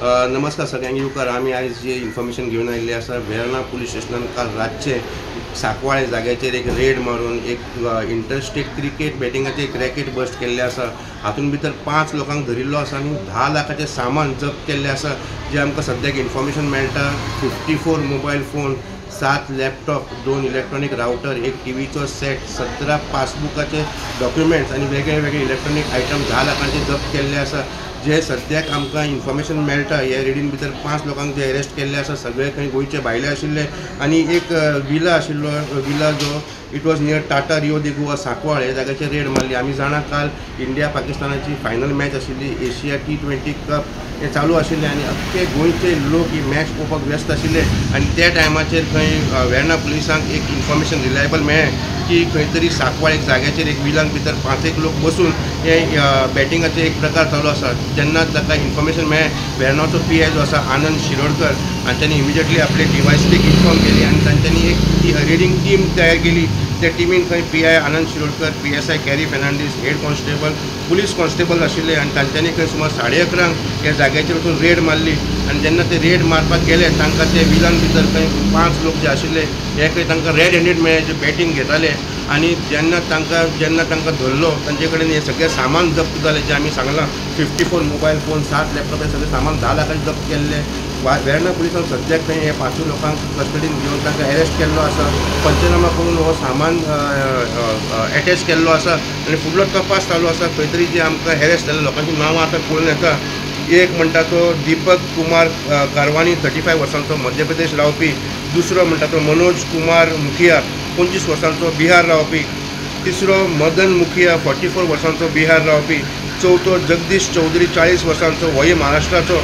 नमस्कार सगळ्यांक येवकार. आमी आयज जे इन्फॉर्मेशन घेवन आयिल्ले आसा, वेर्णा पुलीस स्टेशनान काल रातचे सांकवाळे जाग्याचेर एक रेड मारून एक इंटरस्टेट क्रिकेट बॅटिंगाचे एक रॅकेट बस्ट केल्ले आसा. हातूंत भितर 5 लोकांक धरिल्लो आसा आनी 10 लाखाचें सामान जप्त केल्लें आसा. जें आमकां सद्याक इन्फॉर्मेशन मेळटा, 54 mobile phone, 7 laptop, 2 electronic router, एक टीव्हीचो सेट, 17 पासबुकाचे डॉक्युमेंट्स आनी वेगळे वेगळे इलेक्ट्रॉनीक आयटम 10 लाखांचे जप्त केल्ले आसा. जे सद्याक आमकां इन्फॉर्मेशन मेळटा, हे रेडीन भितर 5 लोकांक जे अरेस्ट केल्ले आसा, सगळे खंय गोंयचे भायले आशिल्ले आनी एक विला आशिल्लो, विला जो it was near Tata Rio de Goa Sancoale ह्या जाग्याचेर रेड मारली. आमी जाणा काल इंडिया पाकिस्तानाची फायनल मॅच आशिल्ली, एशिया T20 cup हे चालू आशिल्लें आनी अख्खे गोंयचे लोक ही मॅच पळोवपाक व्यस्त आशिल्ले आनी त्या टायमाचेर खंय वेर्णा पुलिसांक एक इन्फॉर्मेशन रिलायबल मेळ्ळें की खंय तरी सांकवाळ एक जाग्याचेर एक विलांक भितर 5 लोक बसून हे बॅटिंगाचे एक प्रकार चालू आसा. जेन्ना ताका इन्फॉर्मेशन मेळ्ळें, वेर्णाचो PI जो आसा आनंद शिरोडकर आनी तांणी इमिजिएटली आपले DYSP inform केली आनी तांच्यांनी एक रेडिंग टीम तयार केली. त्या टिमीन खंय PI Anand Shirodkar, PSI Carey Fernandes, head constable, police constable आशिल्ले आनी तांच्यांनी खंय सुमार 11:30 ह्या जाग्याचेर वचून रेड मारली आनी जेन्ना ते रेड मारपाक गेले तांकां ते विलान भितर खंय 5 लोक जे आशिल्ले हे खंय तांकां रेड हँडेड मेळ्ळे, जे बॅटींग घेताले आनी जेन्ना तांकां धरलो तांचे कडेन हें सगळें सामान जप्त जालें. जें आमी सांगलां 54 मोबायल फोन, 7 लॅपटॉप, हे सगळें सामान 10 लाखांचें जप्त केल्लें. वेर्णा पुलिसान सद्याक खंय हे 5 लोकांक कस्टडीन घेवन तांकां अरेस्ट केल्लो आसा. पंचनामा करून हो सामान एटॅच केल्लो आसा आनी फुडलो तपास चालू आसा. खंय तरी जे आमकां अरेस्ट जाल्ले लोकांची नांवां आतां कळून येता. एक म्हणटा तो दीपक कुमार कारवानी, 35 वर्सांचो, मध्य प्रदेश रावपी. दुसरो म्हणटा तो मनोज कुमार मुखिया, 25 वर्सांचो, बिहार रावपी. तिसरो मदन मुखिया, 44 वर्सांचो, बिहार रावपी. चवथो जगदीश चौधरी, 40 वर्सांचो, होय महाराष्ट्राचो.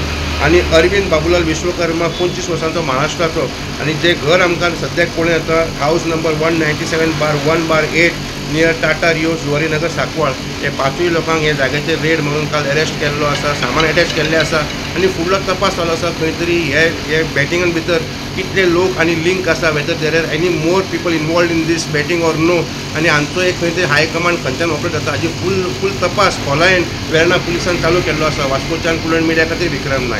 आनी अरविंद बाबूलाल विश्वकर्मा, 25 वर्सांचो, महाराष्ट्राचो. आनी जे घर आमकां सद्याक पळोवंक येता, house number 197/1/8 near Tata Rio Zuarinagar Sancoale. हे 5 लोकांक हे जाग्याचेर रेड म्हणून काल अरेस्ट केल्लो आसा, सामान एटॅच केल्लें आसा आनी फुडलो तपास चालू आसा. खंय तरी हे बॅटिंगान भितर कितले लोक आनी लिंक आसा, whether there are any more people involved in this betting or no, आनी हांचो एक खंय तरी हाय कमांड खंयच्यान ऑपरेट जाता हाची फूल तपास खोलायेन वेर्णा पुलिसान चालू केल्लो आसा. वास्कोच्यान कुलण मिडिया खातीर विक्रम नायक.